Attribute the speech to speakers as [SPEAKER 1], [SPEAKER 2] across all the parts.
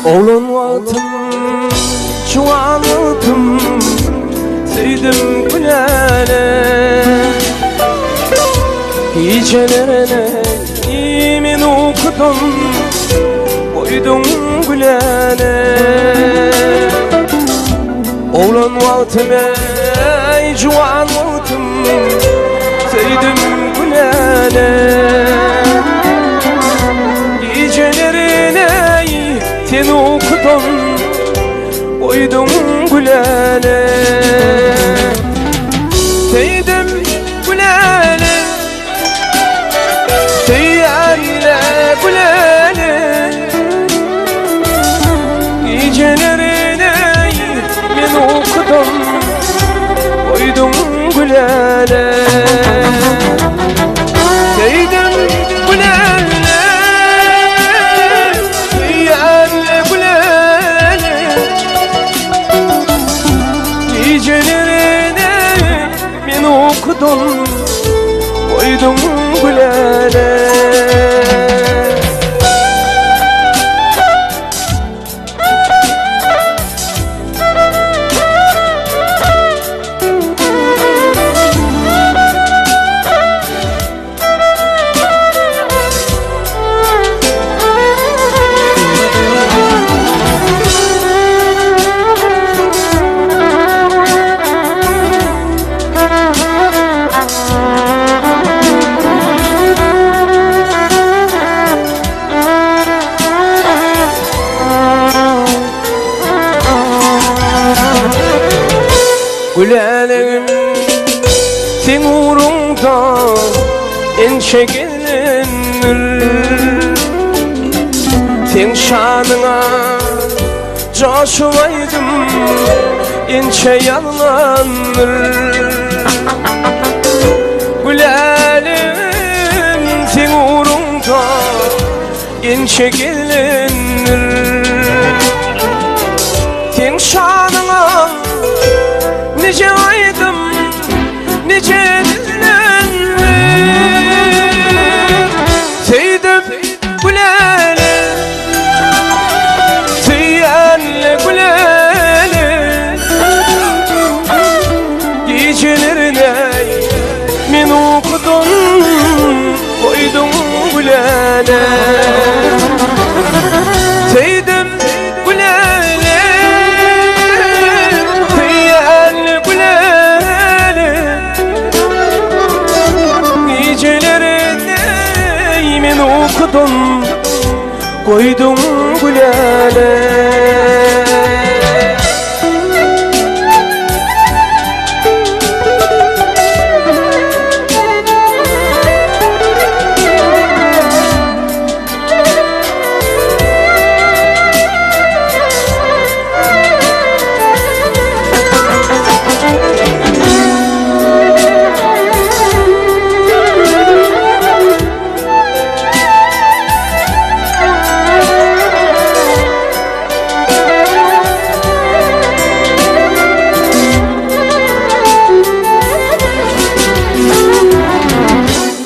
[SPEAKER 1] Oglan wagtym, juwan wagtym, Söýdüm gülälek. Gijelerine men ukudan Goýduň gülälek. Oglan wagtym ey, juwan wagtym, Söýdüm gülälek. Gijelerine sen ukudan Goýduň gülälek. Söýdüm gülälek, Söýýänle gülälek. Gijelerine men ukudan Goýduň gülälek. Söýdüm gülälek, Söýýänle gülälek. Gijelerine men ukudan Goýduň gülälek. Gülälegim seň ugruňda ençe gelindir. Seň şanyňa joşup aýdym ençe ýazylandyr. Gülälegim seň ugruňda ençe gelindir. Seň şanyňa nije aýdym, nije dillendir. Söýdüm gülälek, söýýänle gülälek. Gijelerine men ukudan goýduň gülälek. Söýdüm gülälek, söýýänle gülälek. Gijelerine men ukudan goýduň gülälek.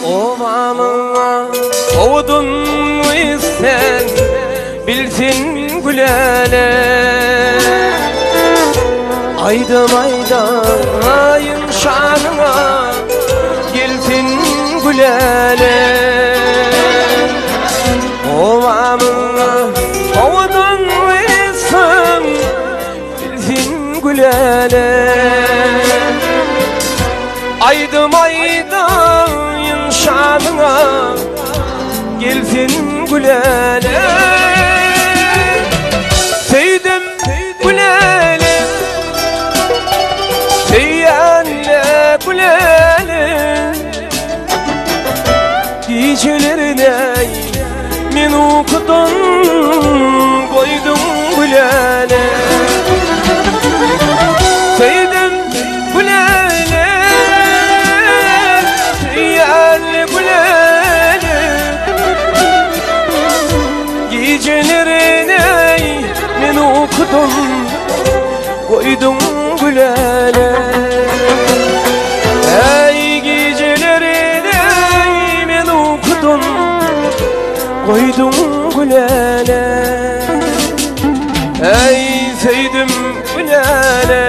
[SPEAKER 1] Obamyňa owadan sen, bilsin gülälek. Aýdym aýdaýyn şanyňa, gelsin gülälek. Obamyňa owadan sen, bilsin gülälek. Aýdym aýdaýyn şanyňa, gelsin gülälek. Söýdüm gülälek, söýýänle gülälek. Gijelerine men ukudan goýduň gülälek. Söýdüm gülälek, söýýänle gülälek. Gijelerine men ukudan goýduň gülälek. Ey gijelerine men ukudan goýduň gülälek. Ey söydüm gülele.